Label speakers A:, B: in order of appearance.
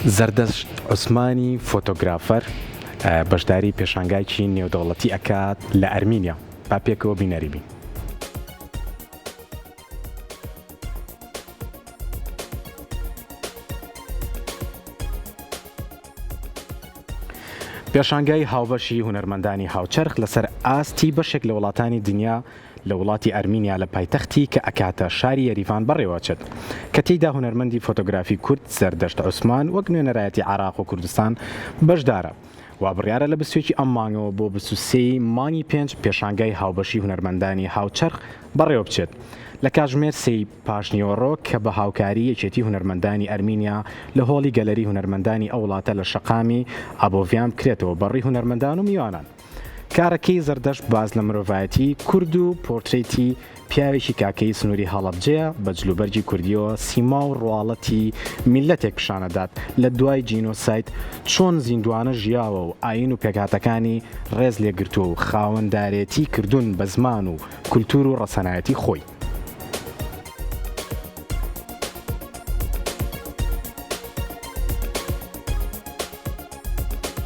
A: زەردەشت عوسمانی فۆتۆگرافەر بەشداری پێشانگایکی نێودەوڵەتی ئەکات لە ئەرمینیا با پێکەوە بینەری بین. پێشانگای هاوبەشی هونەرمەندانی هاوچەرخ لەسەر ئاستی بەشێک لە وڵاتانی دنیا لە وڵاتی ئەرمینیا لە پایتەختی کە ئەکاتە شاری یەریڤان بەڕێوەچێت کە تێیدا هونەرمەندی فۆتۆگرافی کورد زەردەشت عوسمان وەک نوێنەرایەتی عێراق و کوردستان بەشدارە. وا بڕیارە لە 21 ی ئەم مانگەوە بۆ 23 ی مانگی پێنج پێشانگای هاوبەشی هونەرمەندانی هاوچەرخ بەڕێوەبچێت لە کاتژمێر سێی پاشنیوەڕۆ کە بە هاوکاری یەکێتی هونەرمەندانی ئەرمینیا لە هۆڵی گەلەری هونەرمەندانی ئەو وڵاتە لە شەقامی ئابۆڤیان بکرێتەوە بەڕووی هونەرمەندان و میوانان. کارەکەی زەردەشت باس لە مرۆڤایەتی کورد و پۆرترەیتی پیاوێکی کاکەیی سنووری هەڵەبجەیە بە جلوبەرگی کوردییەوە سیما و ڕواڵەتی میللەتێک پیشانەدات لە دوای جینۆساید چۆن زیندووانە ژیاوە و ئایین و پێکهاتەکانی ڕێز لێگرتووە و خاوەندارێتی کردوون بە زمان و کولتوور و ڕەسەنایەتی خۆی.